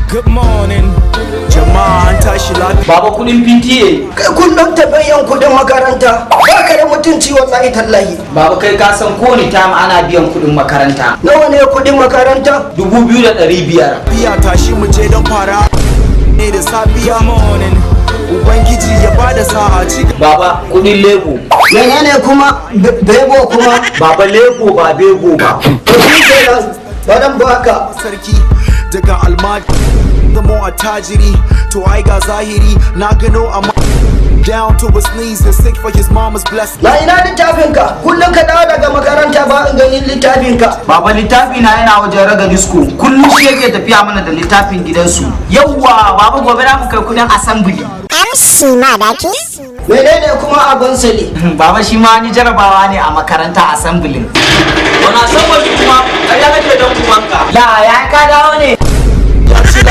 Good morning. Jama'a, an tashi lafiya? Baba, kudin PTA. Kai, kullum tafiyan kudin makaranta, ba ka da mutunci wallahi tallahi. Baba, kai ka san kowane time ana biyan kudin makaranta. Nawa ne kudin makaranta? 2500. Biya, tashi mu je don fara ne da safiya. Good morning. Ubangiji ya bada sa'a, ci. Baba, kudin lebo. Menene kuma bebo kuma? Baba, lebo ba bego ba. To shi kenan, baran baka. Sarki daga almajiri zamo attajiri, to ai ga zahiri na gano, amma down to his knees and sick for his mama's blessing. Na ina littafinka? Kullum ka dawo daga makaranta ba in ganin littafinka. Baba, littafi na yana wajen Raga Disco. Kullum shi yake tafiya mana da littafin gidansu. Yawwa baba, gobe za mu kai kudin assembly. MC Madaki. Menene kuma abin sali? Baba, shi ma ni jarabawa ne a makaranta, assembly. Wani assembly kuma? Ƙarya kake don ubanka. La ya ka dawo ne. Ya ci.